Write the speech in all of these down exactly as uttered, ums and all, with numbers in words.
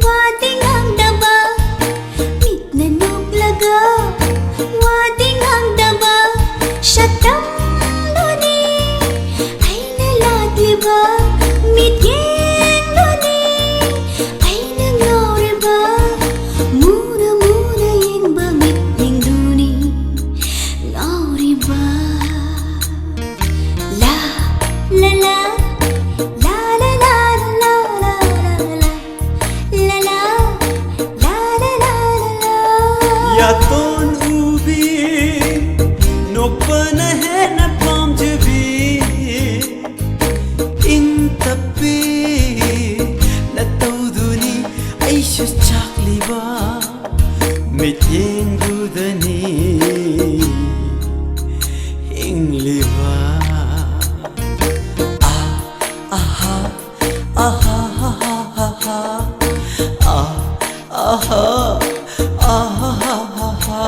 ꯋꯥꯗꯤ ꯉꯥꯡꯗꯕ, ꯃꯤꯠꯅ ꯅꯣꯛꯂꯒ ꯋꯥꯗꯤ ꯉꯥꯡꯗꯕ ꯁꯛꯇꯝꯗꯨꯅꯤ ꯑꯩꯅ ꯂꯥꯛꯂꯤꯕ ꯃꯤꯠꯌꯦꯡꯗꯨꯅꯤ ꯑꯩꯅ ꯉꯥꯎꯔꯤꯕ ꯃꯨꯅ ꯃꯨꯅ ꯌꯦꯡꯕ ꯃꯤꯠꯌꯦꯡꯗꯨꯅꯤ ꯉꯥꯎꯔꯤꯕ. ꯂꯥ, ꯂꯥ, ꯂꯥ, ꯂꯥ, ꯂꯥ, ꯂꯥ, ꯂꯥ, ꯂꯥ, ꯂꯥ, ꯂꯥ, ꯂꯥ, ꯂꯥ, ꯂꯥ, ꯂꯥ, ꯂꯥ. ꯌꯥꯇꯣꯟ ꯎꯕꯤ, ꯅꯣꯛꯄꯅ ꯍꯦꯟꯅ ꯄꯥꯝꯖꯕꯤ, ꯏꯪ ꯇꯞꯄꯤ ꯅꯇꯧꯗꯨꯅꯤ ꯑꯩꯁꯨ ꯆꯥꯛꯂꯤꯕ, ꯃꯤꯠꯌꯦꯡꯗꯨꯗꯅꯤ ꯍꯤꯡꯂꯤꯕ. ꯑꯥ, ꯑꯍꯥ, ꯑꯍꯥ, ꯑꯍꯥ, ꯑꯍꯥ, ꯑꯥ, ꯑꯍꯥ, ꯑꯍꯥ, ꯑꯍꯥ.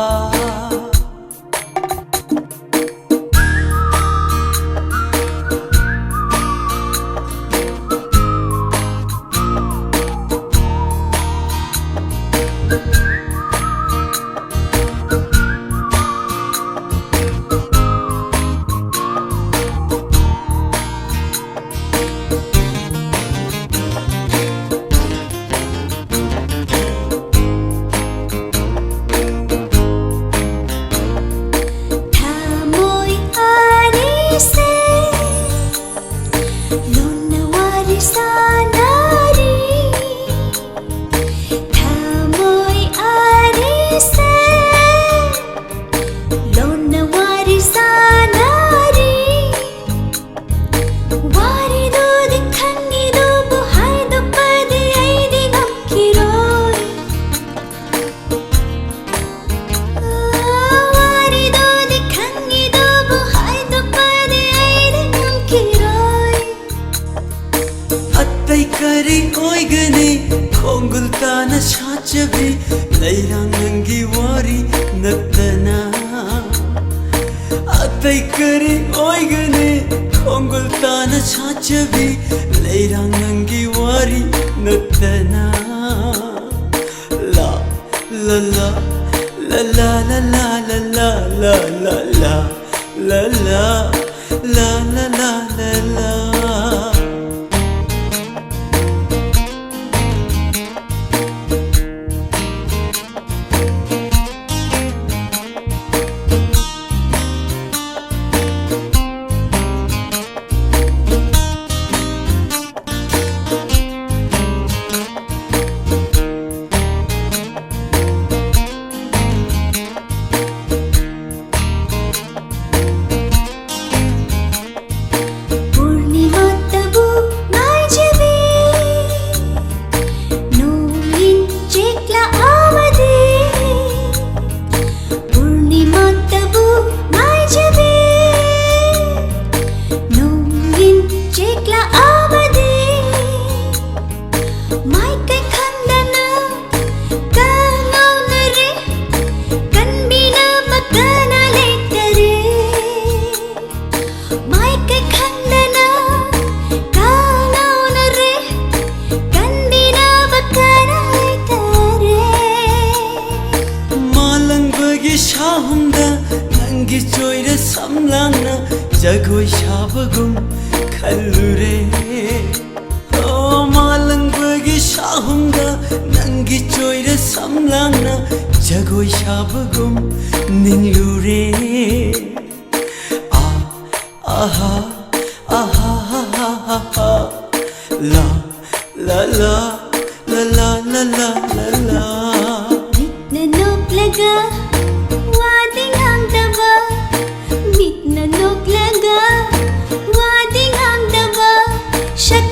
ꯊꯃꯣꯏ ꯑꯅꯤꯁꯦ ꯂꯣꯟꯅ ꯋꯥꯔꯤ ꯁꯥꯟꯅꯔꯤ. ꯊꯃꯣꯏ ꯑꯅꯤꯁꯦ ꯂꯣꯟꯅ ꯋꯥꯔꯤ ꯁꯥꯟꯅꯔꯤ. ꯋꯥꯔꯤꯗꯨꯗꯤ ꯈꯪꯉꯤꯗꯨꯕꯨ ꯍꯥꯏꯗꯣꯛꯄꯗꯤ ꯑꯩꯗꯤ ꯉꯝꯈꯤꯔꯣꯏ. ꯋꯥꯔꯤꯗꯨꯗꯤ ꯈꯪꯉꯤꯗꯨꯕꯨ ꯍꯥꯏꯗꯣꯛꯄꯗꯤ ꯑꯩꯗꯤ ꯉꯝꯈꯤꯔꯣꯏ. ꯑꯇꯩ ꯀꯔꯤ ꯑꯣꯏꯒꯅꯤ ꯈꯣꯡꯒꯨꯜ ꯇꯥꯅ ꯁꯥꯠꯆꯕꯤ ꯂꯩꯔꯥꯡ ꯅꯪꯒꯤ ꯋꯥꯔꯤ ꯅꯠꯇꯅ? ꯑꯇꯩ ꯀꯔꯤ ꯑꯣꯏꯒꯅꯤ ꯈꯣꯡꯒꯨꯜ ꯇꯥꯅ ꯁꯥꯠꯆꯕꯤ ꯂꯩꯔꯥꯡ ꯅꯪꯒꯤ ꯋꯥꯔꯤ ꯇꯅ ꯂ ꯂ ꯂ ꯂ ꯂ ꯂ ꯂ ꯂ ꯂ ꯂ ꯂ ꯂ ꯂ ꯂ ꯂ ꯂ ꯂ ꯂ ꯄꯨꯔꯅꯤꯃꯥꯇꯕꯨ ꯉꯥꯏꯖꯕꯤ, ꯅꯣꯡꯏꯟ ꯆꯦꯛꯂꯥꯛꯑꯕꯗꯤ꯫ ꯄꯨꯔꯅꯤꯃꯥꯇꯕꯨ ꯉꯥꯏꯖꯕꯤ, ꯅꯣꯡꯏꯟ ꯆꯦꯛꯂꯥꯛꯑꯕꯗꯤ꯫ ꯃꯥꯏꯀꯩ ꯈꯪꯗꯅ ꯀꯥꯡꯉꯧꯅꯔꯦ, ꯀꯟꯕꯤꯅꯕ ꯀꯅꯥ ꯂꯩꯇꯔꯦ꯫ ꯃꯥꯏꯀꯩ ꯈꯪꯗꯅ ꯀꯥꯡꯉꯧꯅꯔꯦ, ꯀꯟꯕꯤꯅꯕ ꯀꯅꯥ ꯂꯩꯇꯔꯦ꯫ ꯃꯥꯂꯪꯕꯒꯤ ꯁꯥꯍꯨꯝꯗ ꯅꯪꯒꯤ ꯆꯣꯏꯔ ꯁꯝꯂꯥꯡꯅ ꯖꯒꯣꯏ ꯁꯥꯕꯒꯨꯝ ꯈꯜꯂꯨꯔꯦ꯫ ꯑꯣ, ꯃꯥꯂꯪꯕꯒꯤ ꯁꯥꯍꯨꯝꯗ ꯅꯪꯒꯤ ꯆꯣꯏꯔ ꯁꯝꯂꯥꯡꯅ ꯖꯒꯣꯏ ꯁꯥꯕꯒꯨꯝ ꯅꯤꯡꯂꯨꯔꯦ꯫ ꯑꯥ, ꯑꯍꯥ, ꯑꯍꯥ, ꯍꯥ, ꯍꯥ, ꯍꯥ, ꯍꯥ꯫ ꯂꯥ, ꯂꯥ, ꯂꯥ, ꯂꯥ, ꯂꯥ, ꯂꯥ, ꯂꯥ, ꯂꯥ, ꯂꯥ꯫ ꯃꯤꯠꯅ ꯅꯣꯛꯂꯒ ꯋꯥꯗꯤ ꯉꯥꯡꯗꯕ, ꯃꯤꯠꯅ ꯅꯣꯛꯂꯒ ꯋꯥꯗꯤ ꯉꯥꯡꯗꯕ, ꯁꯛ